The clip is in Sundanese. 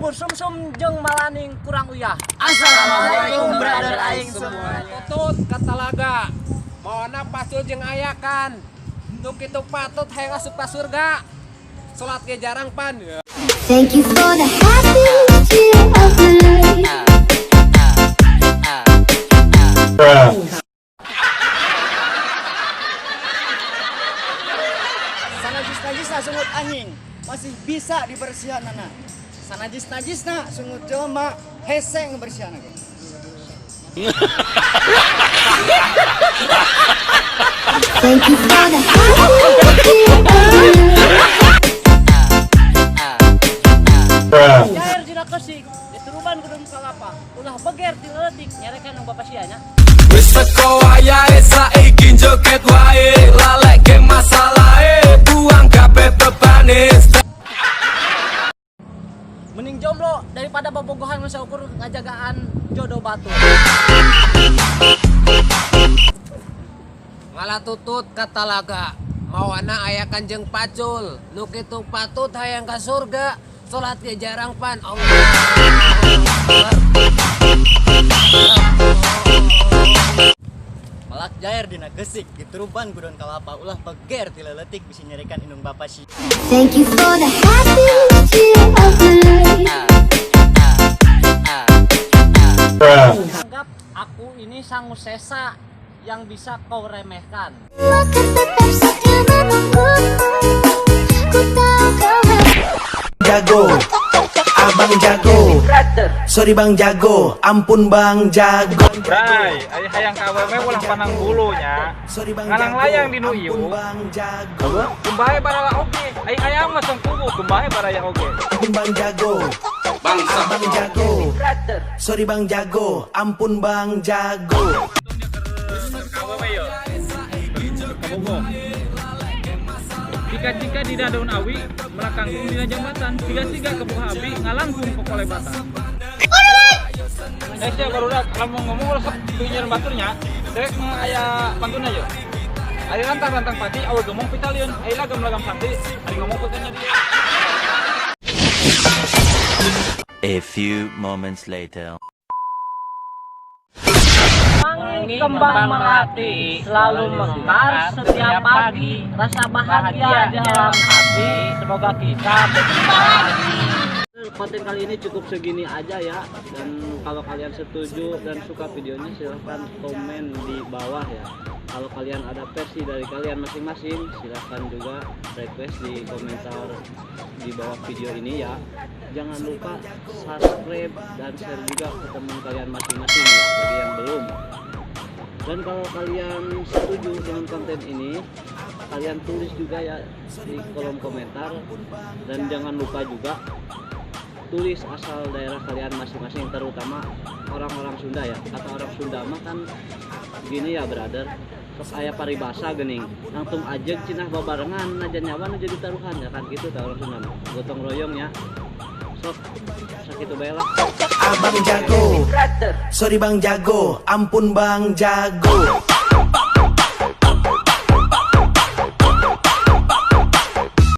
Bubur sumsum jeung malaning kurang uyah. Assalamualaikum, brother aing semuanya. Tutut ka talaga. Mawana pacul jeung ayakan. Nu kitu patut hayang asup ka surga. Salat ge jarang pan. Thank you for the happiest year of my life. Sanajis-najisna sungut anjing masih bisa dibersihanana. Sanajis-najisna sungut jelema hese ngebersihan ge. Thank you for the happiest year of my life. Jair dina keusik, dituruban ku daun kalapa. Ulah beger ti leutik nyerekan indung bapa sia nya. Wis teko wayahe, saiki joget wae, lalekke masalahe, buang kabeh bebane. Mending jomblo daripada bobogohan masa ukur ngajagaan jodoh batu. Ngala tutut ka talaga. Mawana ayakan jeung pacul. Nu kitu patut hayang ka surga. Salat ge jarang pan. Allah. Malak jair dina keusik dituruban ku daun kalapa, ulah beger ti leutik bisi nyerekan indung bapa si. Thank you for the happiest year of my life. Anggap aku ini sangu sesa yang bisa kau remehkan. Akan tetap setia menunggumu. Ku tahu kau Jago, abang jago. Sorry, bang jago, ampun, bang jago. Bray, ari hayang ka awewe ulah pandang bulu nya. Sorry, bang Ngalang jago, layang di nu ampun, ieu. Bang jago. Kumbahe barala oge, ai hayang mah sangkubu, kumbahe baraya oge. Ampun, bang jago. Abang jago. Sorry, bang jago, ampun, bang jago. Ka awewe yo. Kabogoh. Jika-jika dina daun awi, melakangkung dina jambatan, siga-siga kabogoh abi, ngalangkung kokolebatan. Eh sia barudak, lamun ngomong ulah sok pinjer baturnya, dewek mah aya pantun yo. Ari rantang-rantang pati, awal gemong pitaliun, ari lagam-lagam santi, ari ngomong putenya dia. A few moments later. Wangi kembang melati selalu mekar setiap pagi. Rasa bahagia di dalam hati. Semoga kita berjumpa lagi. Konten kali ini cukup segini aja ya. Dan kalau kalian setuju dan suka videonya, silahkan komen di bawah ya. Kalau kalian ada versi dari kalian masing-masing, silahkan juga request di komentar di bawah video ini ya. Jangan lupa subscribe dan share juga ke teman kalian masing-masing ya, bagi yang belum. Dan kalau kalian setuju dengan konten ini, kalian tulis juga ya di kolom komentar, dan jangan lupa juga tulis asal daerah kalian masing-masing, terutama orang-orang Sunda ya. Kata orang Sunda mah kan gini ya, brother, sok aya paribasa gening, langsung aja cenah babarengan najan nyawa nu jadi taruhan, ya kan gitu tah orang Sunda mah, gotong royong ya. Sok sakitu bae lah. Abang jago. Sorry, bang jago, ampun, bang jago.